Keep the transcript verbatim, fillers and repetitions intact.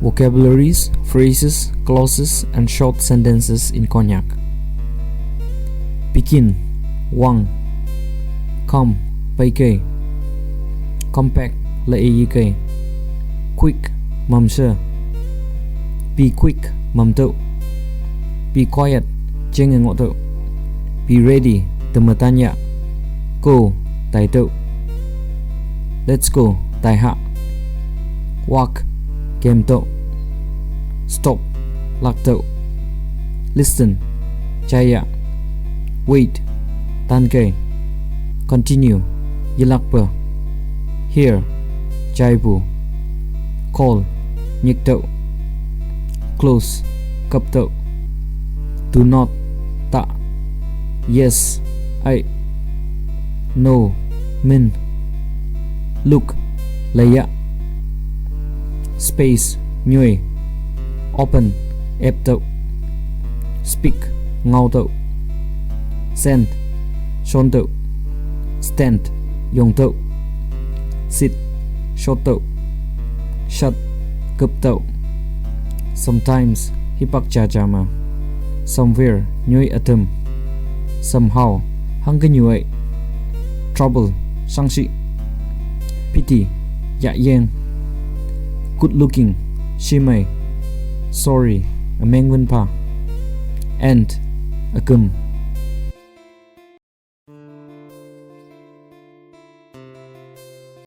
Vocabularies, phrases, clauses, and short sentences in Konyak. Pikin, wang. Come, paikei. Compact, la e yikei. Quick, mamshe. Be quick, mamto. Be quiet, jenge ngoto. Be ready, temetanya. Go, taito. Let's go, taiha. Walk, kemto. Stop, lakto. Listen, jaya. Wait, tankei. Continue, yilakpe. Here, jaipu. Call, nyikto. Close, kapto. Do not, ta. Yes, ai. No, min. Look, laya. Space, nyoi. Open, epto. Speak, ngaoto. Send, shonto. Stand, yongto. Sit, shotto. Shut, kupto. Sometimes, hipak jajama. Somewhere, nyoi atem. Somehow, hangkenyuai. Trouble, sangshi. Pity, yayeng. Good looking, shimei. Sorry, amengwenpa. End, akum.